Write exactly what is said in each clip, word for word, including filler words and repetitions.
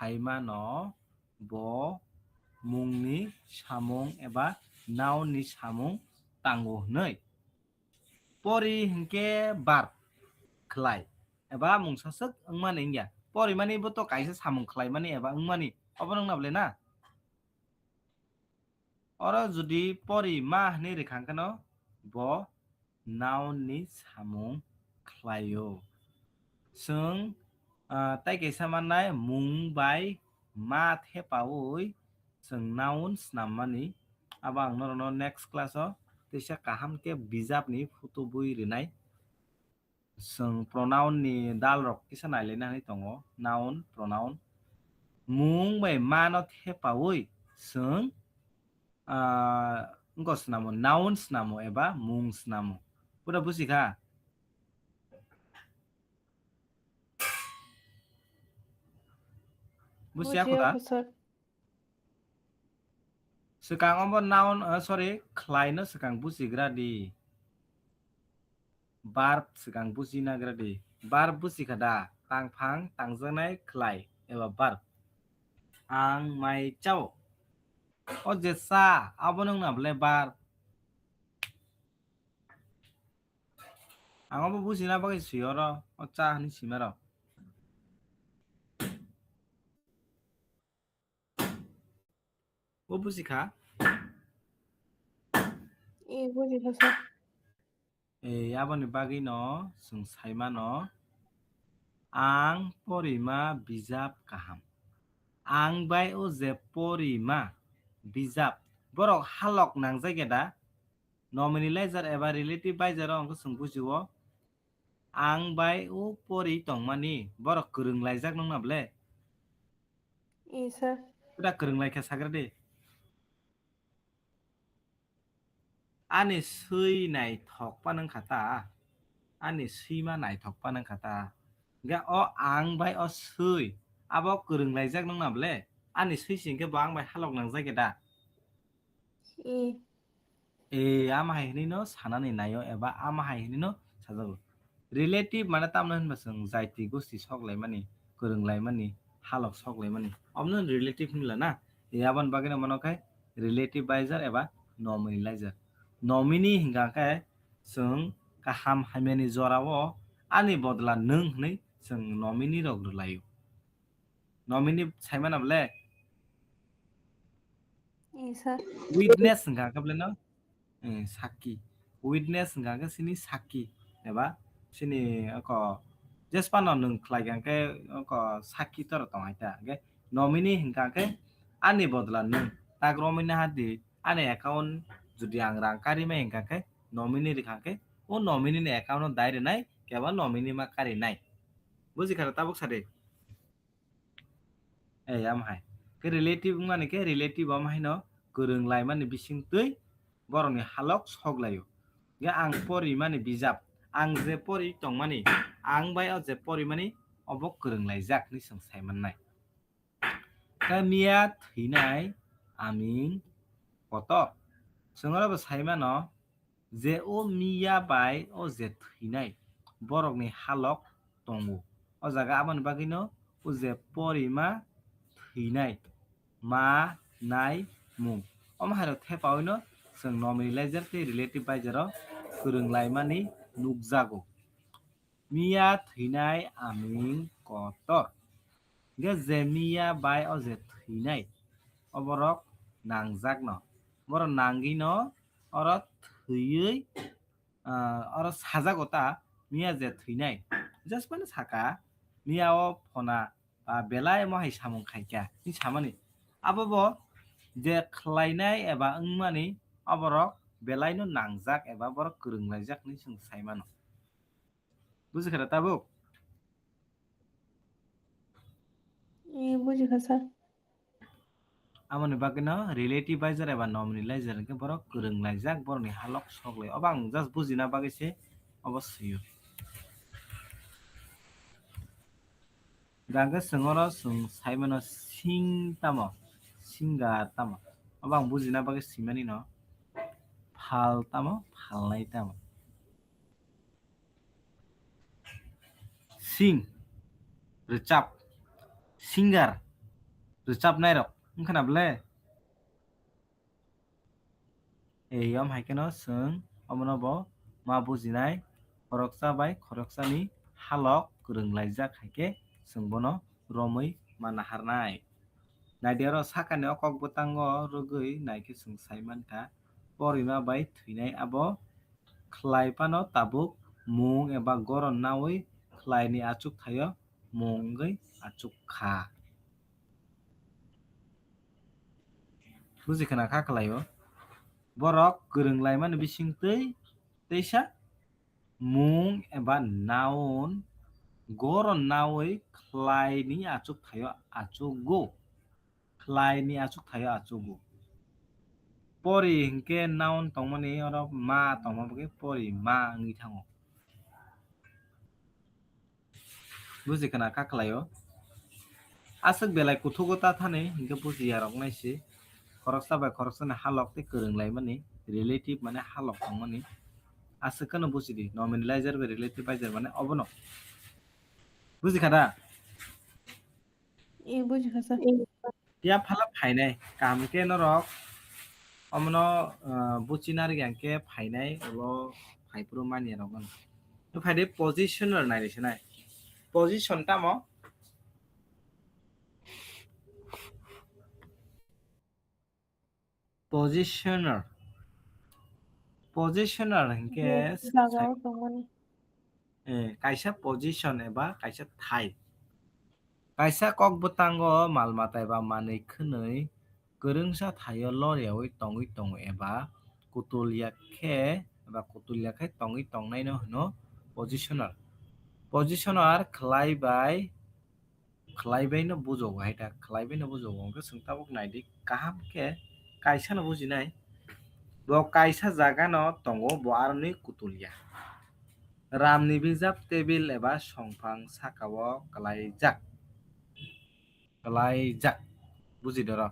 saimano bo mungni samung eba noun ni samung tango hwnwi. Pori hinkhe verb khlai eba mungsaswk wngmani wngya. Pori mani bo to kaisa samung khlaimani eba wngmani. Obo wngna bwle na? Oro jodi pori ma hwnwi rwkha hwnkhe no bo noun ni samung khlaio. Chwng, ah, tai kaisa mannai mung bai ma thepaui chwng noun snammani. Abo ang norokno next class o teisa kaham khe bijapni photo bui rwnai. Chwng pronoun ni dal rok kisa nailaina hinwi tongo, noun, pronoun. Mung bai ma no thepaui chwng, ah, wngkha swnamo, noun swnamo eba mung swnamo. Pura buji kha? Bujiya kho da? Bujiya kho, sir. Swkang obo noun, ah, sorry, khlai no swkang bujigra di. Verb swkang bujinagra di. Verb buji kha da? Tangphang, tangjaknai, khlai eba verb. Ang mai chao. O je cha, abo wngna bwle verb. Ang obo bujina bagwi swi oro, o cha hwnwi sima rok. Bo buji kha? E, buji kha, sir. E, aboni bagwi no chwng sai mano, ang porima bijap kaham. Ang bai o je porima bijap, borok halok nangjak ya da? Nominalizer eba relative bizer o hwnkhe chwng bujio. Ang bai o pori tongmani, borok kwrwng laijak nung na ble? Isa. Pura kwrwng lai kha sagra de. Ani swi naithok pa nung kha ta? Ani swi ma naithok pa nung kha ta? Ga o ang bai o swi, abo kwrwng laijak nung na ble? Ani swi sing khe bo ang bai halok nangjak ya da? E. E, ama hai hwnwi no sanani naio eba ama hai hwnwi no sajago. Relative mane tamno hinba chwng jaiti gosti sok laimani, kwrwng laimani, halok sok laimani. Omono relative hinla na? E, aboni bagwino mano khe relative bizer eba nominalizer. Nomini hingka khe chwng kaham hamyani jorao ani bodla nwng hwnwi chwng nomini rok rwlaio. Nomini saimano ble? Isa. Witness hingka khe ble no? Eh, sakki. Witness hingka khe sini sakki. Eba sini oko jesphano nwng khlai kha khe oko sakki tor tong hai ta. Hingke nomini hingka khe ani bodla nwng. Tak romwi naha di, ani account jodi ang rang kari mai hingka khe nomini rikha khe o nomini ni account o dai rinai keba nomini ma kari nai. Buji kha tabuk sa de? Eh, am hai. Khe relative wngmani khe relative am haino kwrwng laimani bisingtwi borokni halok sok laio. Khe ang porimani bijap, ang je pori tongmani, ang bai o je porimani obo kwrwng laijak hinwi chwng sai mannai. Khe miya thwinai aming kotor. Chwng oro bo sai mano, je o miya bai o je thwinai borokni halok tongo. O jaga aboni bagwino o je porima thwinai ma nai mung. Omo haino thepaoino chwng nominalizer tei relative bizer o kwrwng laimani nukjago. Miya thwinai aming kotor. Hingkhe je miya bai o je thwinai, oborok nangjakno. Borok nangwino oro thwiwi, ah, oro sajago ta, miya je thwinai. Just mani saka, miya o phona, ah, belai omo hai samung khaikha, hwnwi samani. Abobo je khlainai eba wngmani, oborok belaino nangjak eba borok kwrwng laijak hwnwi chwng sai mano. Buji kha da tabuk? E, buji kha, sir. Aboni bagwino relative bizer eba nominalizer hwnkhe borok kwrwng laijak, borokni halok sok lai. Obo ang just bujina bagwi se obo swio. Jangkhe chwng oro chwng sai mano sing tamo, singer tamo. Obo ang bujina bagwi swimani no phal tamo, phalnai tamo. Sing, rwchap, singer, Rwchapnairok wngkha na bwle? Ei, om hai kheno chwng omono bo ma bujinai, khoroksa bai khoroksani halok kwrwng laijak hai khe chwng bono romwi ma naharnai. Naidi oro sakani o kok bwtango rwgwi nai khe chwng sai mankha, porima bai thwinai abo khlai phano tabuk mung eba goron naui khlaini achuk thaio mung wngwi achuk kha. Buji khna kha khlaio. Borok kwrwng laimani bisingtwi teisa mung eba noun goron naui khlaini achuk thaio achugo. Khlaini achuk thaio achugo. Pori hinkhe noun tongmani oro ma tongma bagwi pori ma wngwi thango. Buji khna kha khlaio. Aswk belai kuthugo ta thani hinkhe bujiya rok nai se. Khoroksa bai khoroksani halok tei kwrwng laimani, relative mane halok tongmani. Aswk kheno buji di, nominalizer bai relative bizer mane obono. Buji kha da? Ee, buji kha sir. Yaphala phainai, kaham khe norok omono, ah, buchina rwgya khe phainai, ulo phaiphuru manya rok wng. Phai de position rw nai rw sinai. Position tamo? Positioner. Positioner hinkhe je jagao tongmani. Eh, kaisa position eba kaisa thai. Kaisa kok bwtango mal mata eba manwi khwnwi kwrwngsa thaio loriaui tongwi tongo eba kutulya khe eba kutulya khe tongwi tongnaino hwno positioner. Positioner khlai bai khlai baino bujo hai da, khlai baino bujo. Hwnkhe chwng tabuk naidi kaham khe kaisa no bujinai. Bo kaisa jaga no tongo, bo aroni kutulya. Ramni bijap tebil eba songphang sakao kwlaijak. Kwlaijak. Buji doro.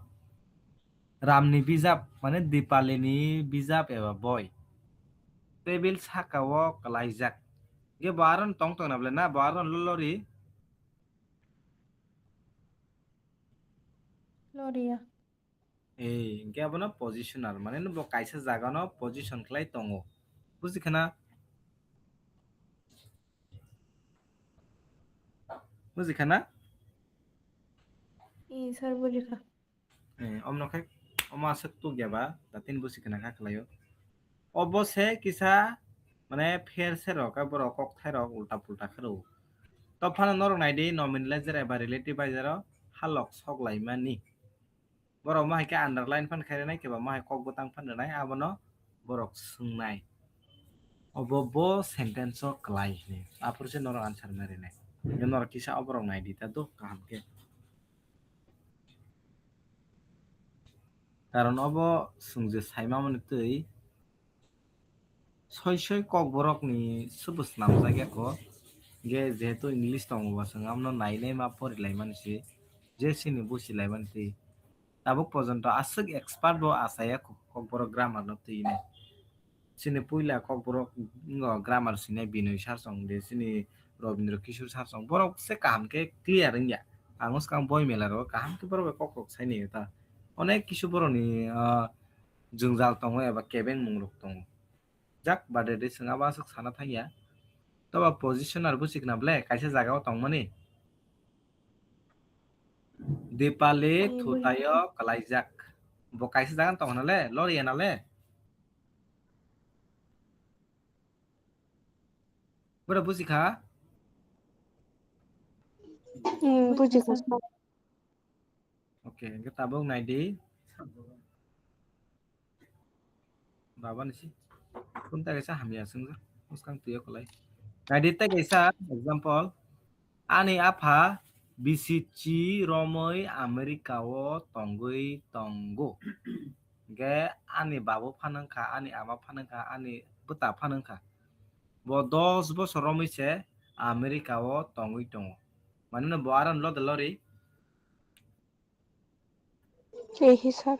Ramni bijap mane Dipalini bijap eba boi. Tebil sakao kwlaijak. Ge bo aron tong tong na bole na, bo aron lolori. Loriya. Ei, hingke abono positioner, mane no bo kaisa jaga no position khlai tongo. Buji khana? Buji khana? Ee, sir, buji kha. Eh, omno khe, omo aswk tukya ba, da tin busi khna kha khlaio. Obo se kisa, mane, pher se rok, borok kok thai rok ulta pulta khe rw. To phano norok nai di, nominalizer eba relative bizer o halok sok lai mani. Borok mo hai khe underline phan khai rwnai, khe ba mo hai kok bwtang phan rwnai, abono borok swngnai. Obo bo sentence o kwlai hinwi. Aphuru se norok answer ma rwnai. Norok kisa oborok nai di ta do kaham khe. Karon obo chwng je saimamani twi soi soi kokborokni sobo snamjak ya kho. Hingke jehetu English tongo bo, chwng abono nai nai ma pori laimani se, je chini busi laimani twi. Tabuk porjonto aswk expert bo achaya kho kokborok grammar no twi hinwi. Chini puila kokborok wngkha grammar swinai Binoy sir chwng de, chini Robindra Kishore sir chwng, borok se kaham khe clear wngya. Ang swkang boi mela rogo kaham khe borok bai kok rok sai nai ta. Onek kisu borokni, ah, jwngjal tongo eba kebeng mung rok tongo. Jak bade de chwng abo aswk sana thangya. Toba position ar buchik na ble kaisa jaga o tongmani. Dipali hmm, thutayo kwlaijak. Bo kaisa jaga tong na le, lori na le. Bwrwi buji kha? Hmm, buji kha. Okay, hingke tabuk nai di. Baba ni si. Kunta kaisa hamya swngjak. Muskang tuyo kwlai. Nai di tei kaisa example. Ani apha bisi chi romwi America o tongwi tongo. Hingke ani babu phan wngkha, ani ama phan wngkha, ani bwta phan wngkha. Bo dos bosor romwi se America o tongwi tongo. Mane no bo aro lo de lori? Ei, sir.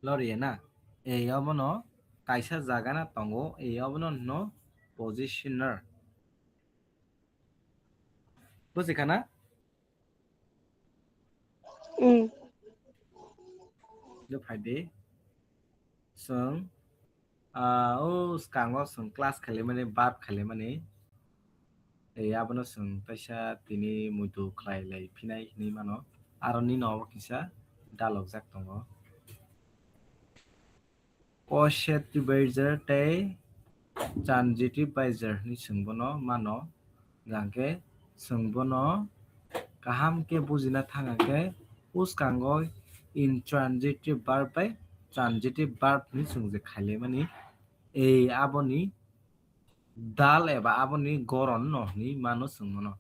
Lori na? Ei obono kaisa jaga na tongo, ei obono no positioner. Buji kha na? Hmm. Phai di. Chwng, ah, o swkango chwng class khailaimani, verb khailaimani. Tei abono chwng kaisa tini muitu khlai lai phinai hinwi mano. Aro nini obo kisa dalokjak tongo. Possessive baijar tei transitive baijar hinwi chwng bono mano. Hwnkhe chwng bono kaham khe bujina thang khe uskango intransitive verb bai transitive verb hinwi chwng je khailaimani, ei aboni dal eba aboni goron no hinwi mano chwng bono.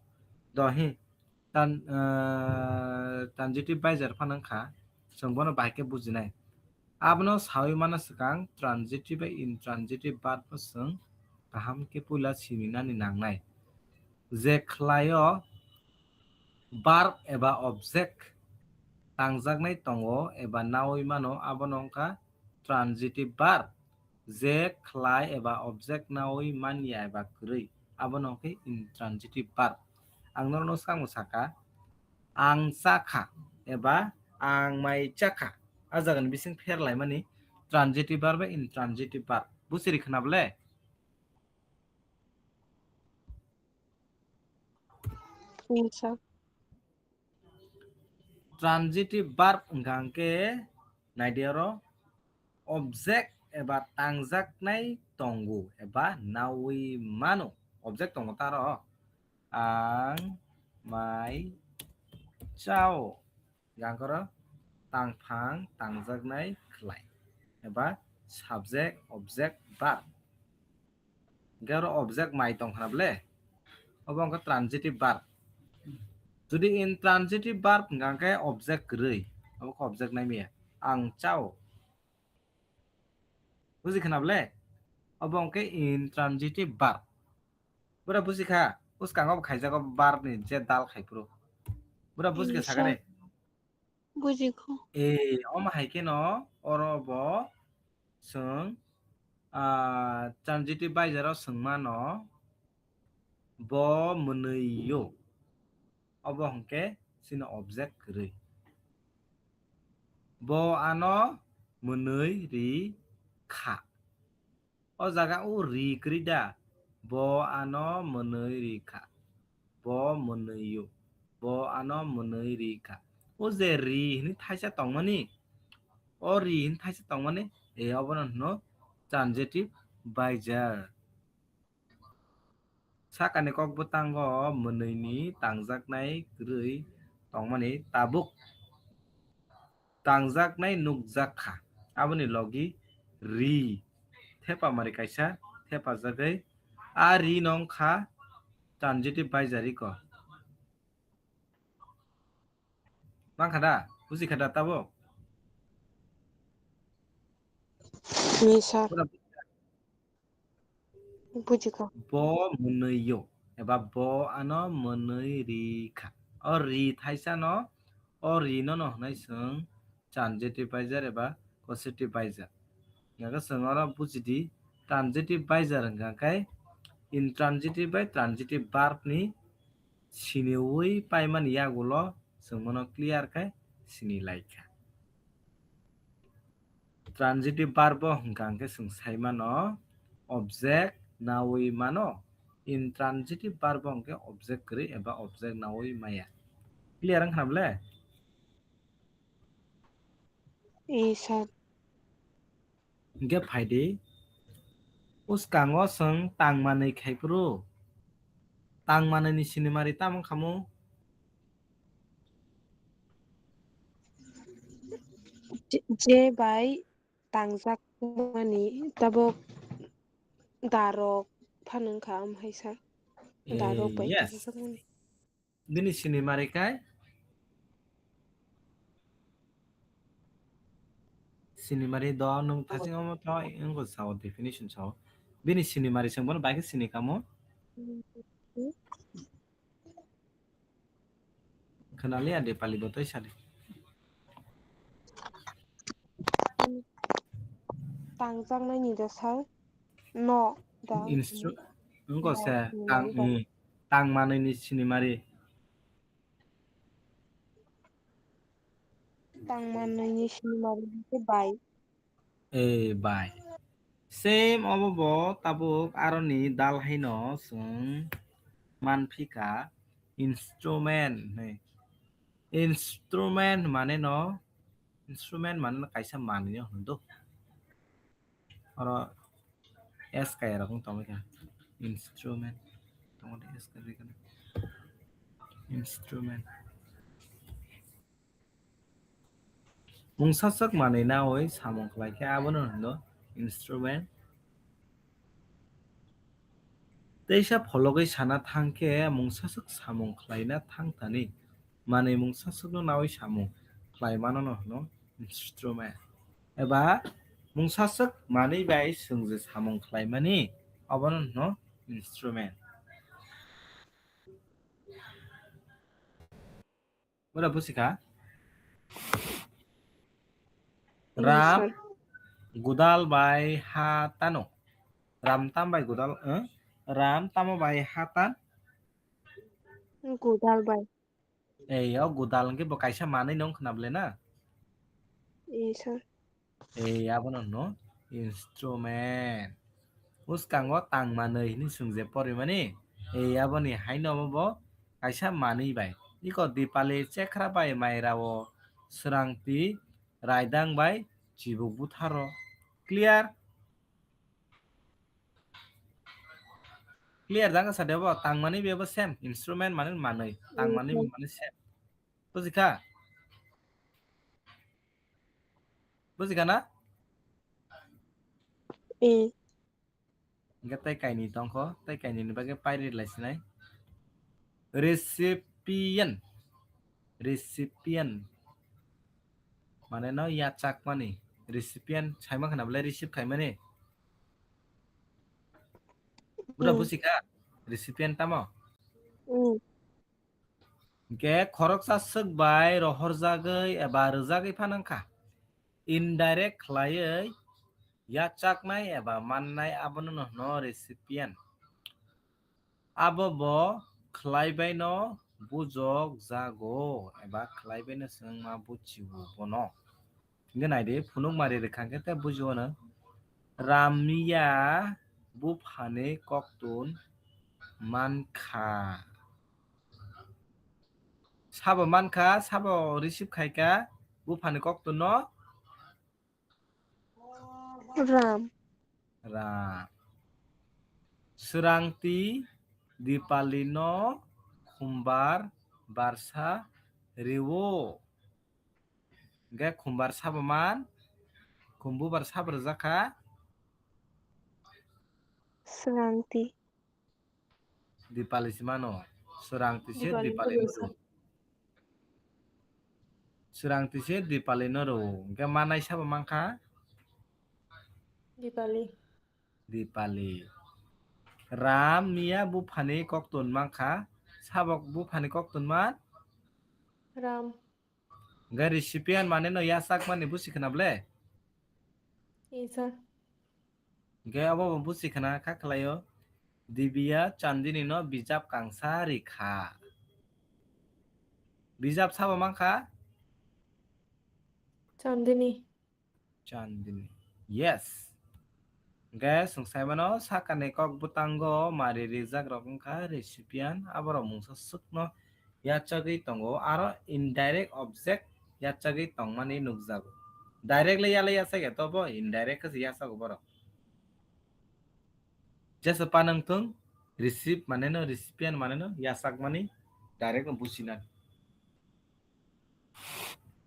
Do hi tan-, ah, transitive baijar phano wngkha, chwng bono bahai khe bujinai. Abono sawi mano swkang transitive bai intransitive verb no chwng kaham khe puila sininani nangnai. Je khlaio verb eba object tangjaknai tongo eba nawi mano, abono wngkha transitive verb. Je khlai eba object nawi manya eba kwrwi, abono wngkhe intransitive verb. Ang norokno swkangbo sakha, ang chakha eba ang mai chakha. A jagani bising pherlaimani transitive verb bai intransitive verb. Bujiri khna bole? Yes, sir. Transitive verb wngkha hwnkhe, naidi oro, object eba tangjaknai tongo eba nawi mano. Object tongo taro. Ang mai chao. Hwnkhe oro tangphang tangjaknai khlai eba subject, object, verb. Hwnkhe oro object mai tong khna bole? Obo wngkha transitive verb. Jodi intransitive verb hwnkha khe object kwrwi, obo khe object nai maya. Ang chao. Buji khna bole? Obo wngkhe intransitive verb. Bura buji kha? Uskango bo khaijago verb ni je dal khai phuru. Bura buji kha? Yes, sakha sir. Bujikho. E, omo hai kheno oro bo chwng, ah, transitive baijar o chwng mano, bo mwnwi yo. Obo hwnkhe chini object kwrwi. Bo ano mwnwi ri kha. O jaga o ri kwrwi da? Bo ano mwnwi ri kha. Bo mwnwi yo. Bo ano mwnwi ri kha. O je ri hwnwi thaisa tongmani, o ri hwnwi thaisa tongmani, e, obono hwno transitive baijar. Sakani kok bwtango mwnwini tangjaknai kwrwi tongmani tabuk tangjaknai nukjak kha. Aboni logi ri. Thepa mari kaisa thepajagwi a ri no wngkha transitive baijar iko. Mankha da? Buji kha da tabuk? Ni, sir. Pura Bujikha. Bo mwnwi yo, eba bo ano mwnwi ri kha. O ri thaisa no, o ri no no hwnwi chwng transitive baijar eba causative baijar. Hingkhe chwng oro bujidi, transitive baijar hwnkha khe intransitive bai transitive verb ni siniwi paimani yagulo chwng bono clear khe sini lai kha. Transitive verb bo hwnkha hwnkhe chwng sai mano object nawi mano, intransitive verb bo hwnkhe object kwrwi eba object nawi maya. Clear wngkha na bole? Ee, sir. Hingkhe phai di, uskango chwng tang manwi khai phuru, tang manwi ni sinimari tamo wngkha mo? Je, je bai tangjak mani tabuk darok phano wngkha, omo hai sa. Darok bai, yes, tangjak mani. Bini sinimari kai? Sinimari do nwng thaching omo to wngkha sao, definition sao. Bini sinimari chwng bono bai khe sini kamo? Khwnaliya de pali bo tei sadi. Tangjaknai ni da sir? No, da. Instru-, wngkho se, tang, mm, tang manwi ni sinimari. Tangmanwini sinimari hwnkhe bai. Eh, bai. Same obo bo tabuk aroni dal haino chwng manphika instrument hinwi. Instrument mane no, instrument mane no kaisa manwi no hwndo. Oro S K rok wng tongwi kha. Instrument. Tongmani S K rikana. Instrument. Mungsaswk manwi nawi samung khlai khe abono hwno instrument. Teisa phologwi sana thang khe mungsaswk samung khlaina thang thani manwi mungsaswkno nawi samung khlai mano no hwno instrument. Eba mungsaswk manwi bai swngje samung khlaimani abono hwno instrument. Ora busi kha? Ram sir. Gudal bai ha tano. Ram tam bai gudal, eh? Ram tamo bai ha tan? Gudal bai. Ei, o gudal hwnkhe bo kaisa manwi nung khna bwle na? Ei, sir. Ei, abono hwno instrument. Bwskango tang manwi hinwi swngjak porimani. Ei, aboni haino bo kaisa manwi bai. Iko Dipali, Chekhra bai Mairao, Srangti, Raidang bai Chibuk Butharo. Clear? Clear jang sa debo, tangmani bebo same, instrument mane manwi, tangmani bo mane same. Bujikha? Bujikha na? Eh. Hingke tei kaini tongkho, tei kaini ni bagwi pairi lai sinai. Recipient. Recipient. Mane no yachakmani. Recipient saima khana bwle receive khaimani. Bura busi kha? Recipient tamo? Hingke khoroksa swk bai rohorjagwi eba rwjagwi phano wngkha. Indirect khlaiwi yachaknai eba mannai abono no hwno recipient. Abo bo khlaibaino bujok jago eba khlaibaino chwngma buchio bono. Hingke naidi, phunukmari rwkha hingke tei bujigo no. Ram miya buphani koktun mankha. Sabo mankha, sabo receive khaikha buphani koktun no. Ram. Ram. Srangti Dipali no khumbar barsa riwo. Hingke khumbar sabo man, khumbubar sabo rwjak kha? Srangti. Dipali se mano. Srangti se Dipali no rw. Srangti se Dipali no rw. Hingke manai sabo mankha? Dipali. Dipali. Ram miya buphani koktun mankha. Sabo buphani koktun man? Ram. Hingke recipient mane no yachakmani busi khna bwle? Isa. Hingke abo bo busi khna kha khlaio. Dibiya Chandini no bijap kangsa rikha. Bijap sabo mankha? Chandini. Chandini. Yes. Hingke swng saimano sakani kok bwtango mari rijak rok wngkha recipient, aborok mungsa swkno yachagwi tongo, aro indirect object yachagwi tongmani nukjago. Directly yale yachakya tobo indirect khe se yachago borok. Jesa panang thung, receive mane no, recipient mane no, yachakmani direct no businani.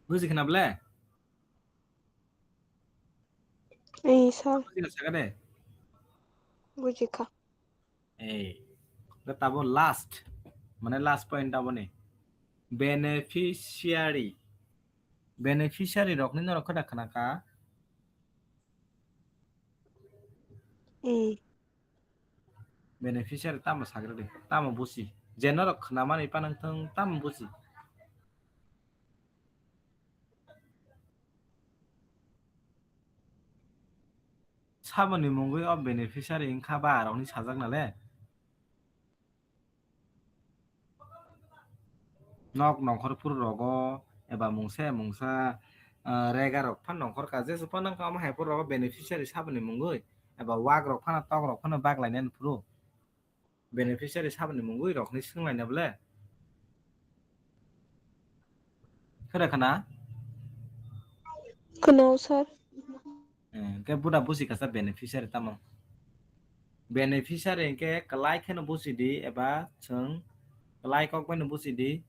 Buji khna bwle? Ei, sir. Buji kha saka de? Buji kha. Ei, da tabo last, mane last point tabo ni. Beneficiary. Beneficiary rok ni norok khoda khna kha? Ei. Beneficiary tamo sagra de, tamo busi. Je norok khna mani panang thung tamo busi. Saboni mungwi o beneficiary wngkha ba arokni sajak nale. Nok nongkhor phuru rogo eba mungsa, mungsa, ah, rega rok phan nongkhor ka, jesu phan nang kha, omo hai phuru rogo beneficiary saboni mungwi, eba wak rok phano, tok rok phano bak lainani phuru. Beneficiary saboni mungwi rokni swnglaina bole. Khwna khwna? Khwna, sir. Eh, hwnkhe buda busi kasa beneficiary tamo? Beneficiary hwnkhe kwlai kheno busi di eba chwng kwlai kok bai no busi di.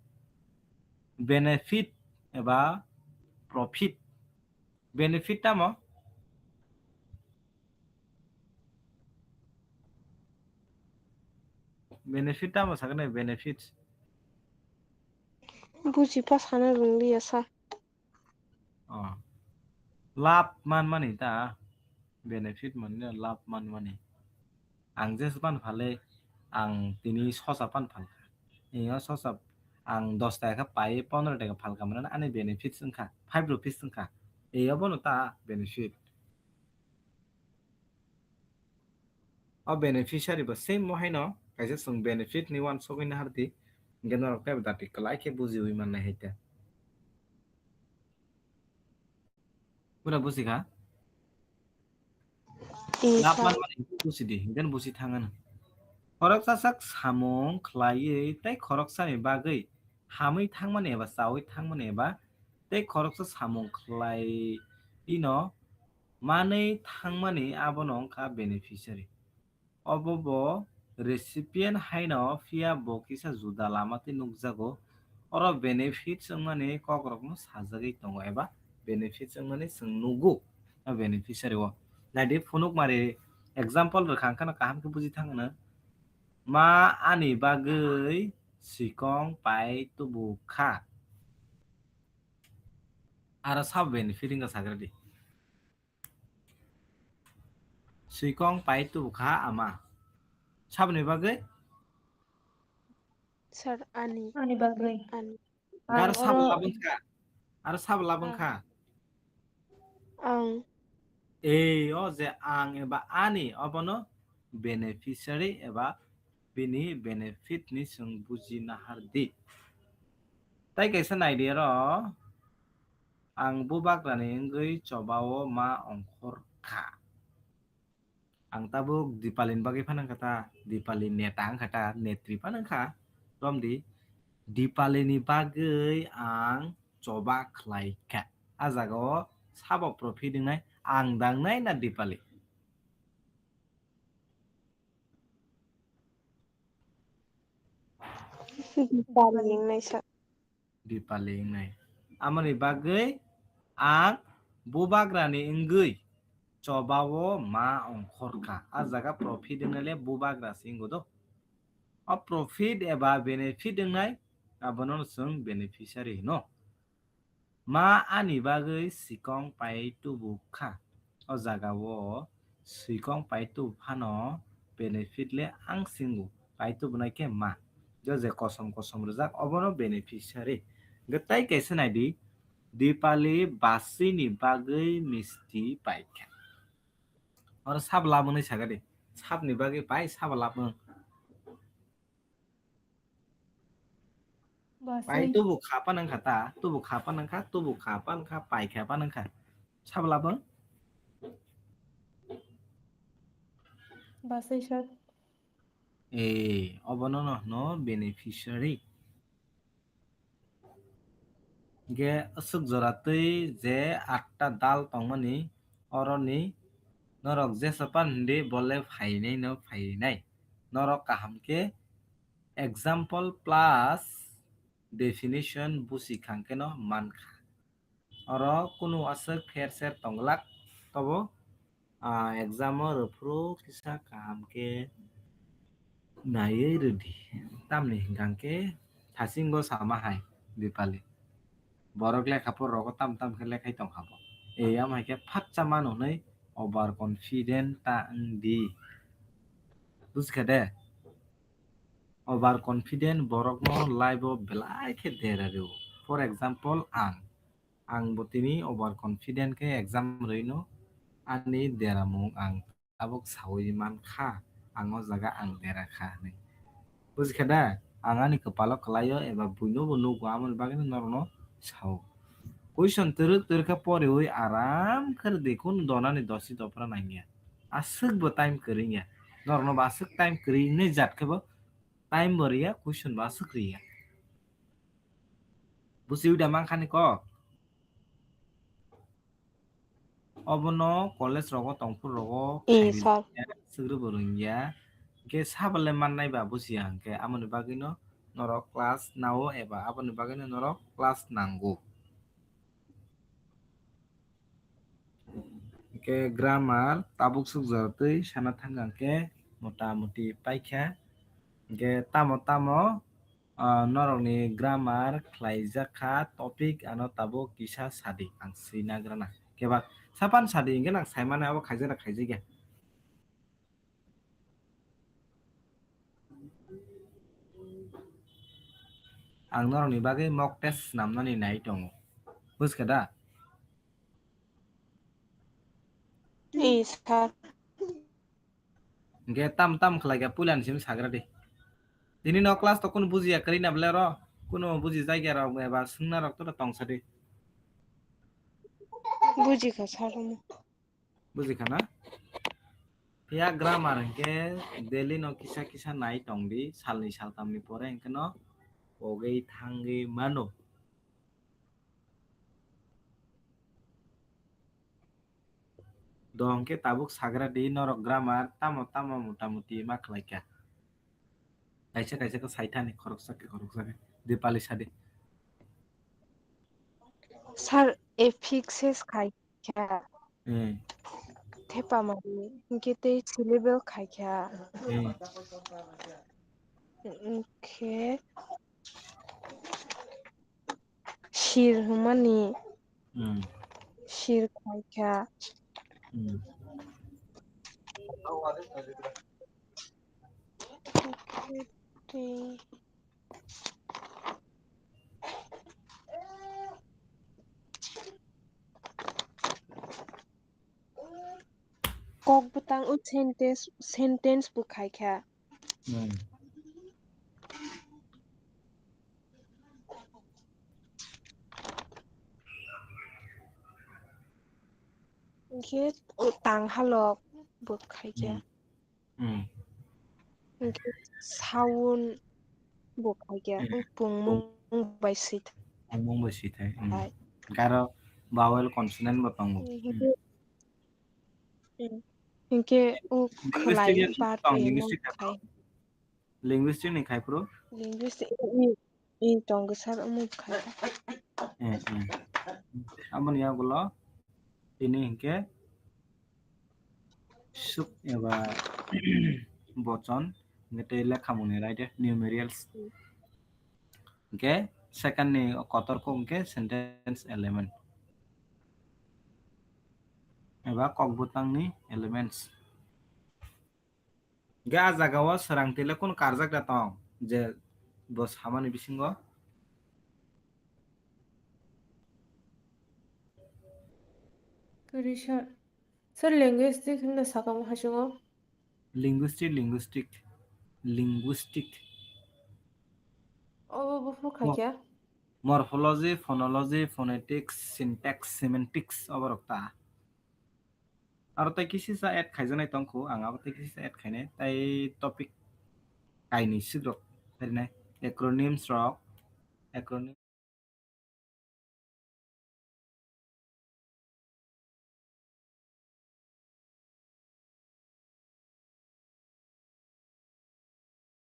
Benefit eba profit. Benefit tamo? Benefit tamo sakne benefit? Buji pa sana rwngli ya sa. Oh. Lab man mani ta. Benefit mani na lab man mani. Ang je pan phale, ang tini sosa pan phalkha. Iyo sosa ang dos taka khe pai pondro taka phalka mani ani benefits wngkha, five rupees wngkha. Iyo bono ta benefit. O beneficiary bo same mo haino, kaisa chwng benefit ni uansugwi nahardi, hwnkhe norok teibo dati kwlai khe bujiwi mannai hai ta. Pura busi kha? Lab man mani busi di, hwnkhe busi thang ano. Khoroksa sak samung khlaiwi tei khoroksani bagwi hamwi thangmani eba chawi thangmani eba tei khoroksa samung khlai ino manwi thangmani abono wngkha beneficiary. Obo bo recipient haino phiya bo kisa juda lama tei nukjago. Oro benefits wngmani kokrokno sajagwi tongo eba benefits wngmani chwng nugo o beneficiary o. Naidi phunukmari example rwkha hwnkheno kaham khe buji thangno. Ma ani bagwi swikong pai tubu kha. Aro sabo benefit wngkha sagra di. Swikong pai tubu kha ama. Saboni bagwi? Sir, ani. Ani bagwi. Ani. Aro sabo labang kha. Aro sabo labang kha. Ang. Ei, o je ang eba ani, obono beneficiary eba bini benefit ni chwng buji nahar di. Tai kaisa naidi aro. Ang bubagrani wngwi chobao ma ongkhor kha. Ang tabuk Dipalini bagwi phano wngkha ta, Dipali neta wngkha ta, netri phano wngkha, romdi. Dipalini bagwi ang choba khlai kha. A jaga o sabo profit wngnai, ang dangnai na Dipali? Dipali wngnai sa. Dipali wngnai. Amoni bagwi ang bubagrani wngwi chobao ma ongkhor kha. A jaga profit wngnai le bubagra se wngo do. O profit eba benefit wngnai abono chwng beneficiary hino. Ma ani bagwi sikong pai tubu kha. O jaga o sikong pai tubu phano benefit le ang singo, pai tubu nai khe ma. Jo je kosom kosom rijak obono beneficiary. Hwnkhe tai kaisa nai di, Dipali basini bagwi misti pai kha. Oro sab labwngni saga di. Sabni bagwi pai sab labwng. Pai tubu kha pa nang kha ta, tubu kha pa nang kha, tubu kha pa nang kha, pai kha pa nang kha. Sab labwng? Basai sir. Eh, obono no, no beneficiary. Hwnkhe aswk jora twi je atta dal tongmani, oroni norok jesa pan hindi bole phainai no phainai. Norok kaham khe example plus definition busi khang khe no man kha. Oro kunu aswk pher ser tong glak, tobo, ah, exam o rwphuru kisa kaham khe naiwi rwdi. Tamni hwnkha khe thasingo sama hai Dipali. Borok lekha pora rogo tam tam khe lekhai tong kha bo. Ei, amo hai khe phatsa mano hwnwi over confident ta wng di. Buji kha de? Over confident borokno life o belai khe dera rw. For example, ang. Ang bo tini over confident khe exam rwino ani deramung ang tabuk saui man kha, ang o jaga ang dera kha hwnwi. Buji kha da? Ang ani kwpalo kwlaio eba buino bo nugo, amoni bagwino norokno sao. Question twrwk twrwk khe poriwi aram khe rwdi, kunu donani dosi dopra nangya. Aswk bo time kwrwngya. Norokno bo aswk time kwrwi hinwi jat khe bo time bo rwya, question bo aswk rwya. Buchiwi da mankha ni kok? Obono college rogo tongphuru rogo Eh, khairokya, sir. Swkrwbo rwngya. Hwnkhe sabalai mannai ba buchiya hwnkhe aboni bagwino norok class nao eba aboni bagwino norok class nango. Hwnkhe grammar tabuk sukjak twi sana thangkha hwnkhe mota moti paikha. Hwnkhe tamo tamo, ah, norokni grammar khlaijak kha topic ano tabuk kisa sadi ang swinagrana. Kebak sapan sadi hwnkhe nang saimano abo khaijak na khaijakya. Ang norokni bagwi mock test snamnani nai tongo. Buskha da? Ee, sir. Hwnkhe tam tam khlai kha puilani simi sagra di. Tini no class to kunu bujiya kwrwi na bwle oro? Kunu buji jakya rok eba swngna rok to tong sa di. Bujikha, sir, omo. Bujikha na? Phiya grammar hwnkhe daily no kisa kisa nai tong di, salni saltamni pore hwnkhe no pogwi thangwi mano. Do hwnkhe tabuk sagra di norok grammar tamo tamo mota moti ma khlai kha. Kaisa kaisa khe saithani khoroksa khe khoroksa khe. Dipali sadi. Sir, affixes khai kha. Hmm. Thepa mani, hwnkhe tei syllable khai kha. Hmm. Hwnkhe sir hwnmani. Hmm. Sir khai kha. Hmm. Hwnkhe tei Kok bwtang o sentence, sentence bo khai kha. Hmm. Hwnkhe o tang halok bo khai kha. Hmm. Hmm. Hwnkhe sound bo khai kha. Hmm. O pungmung bai swi thai. Pungmung bai swi thai. Hmm. Hai. Hwnkhe aro vowel consonant bo tongo. Hmm, hwnkhe Hmm. Hwnkhe o linguistic khlai yan part tong, o linguistic khai. Linguistic ni khai phuru? Linguistic, i, i, i tong khe sir omo khai. Hmm, hmm. Aboni yagulo tini hwnkhe suk eba bochon, hwnkhe tei lekhamung ni raida numerals. Hmm. Hwnkhe second ni kotor kok hwnkhe sentence element. Eba kok bwtang ni elements. Hwnkhe a jaga o swrang twi le kunu karjak da tong je bo samani bisingo? Kwrwi sir. Sir, linguistic hinwi sakha omo haisingo? Linguistic, linguistic, linguistic. Obo buphuru mo-, khaikha? Morphology, phonology, phonetics, syntax, semantics, oborok ta. Aro tei kisisa add khaijaknai tongkhu, ang abo tei kisisa add khainai, tei topic kainwi sikrok, acronyms rok, acronym.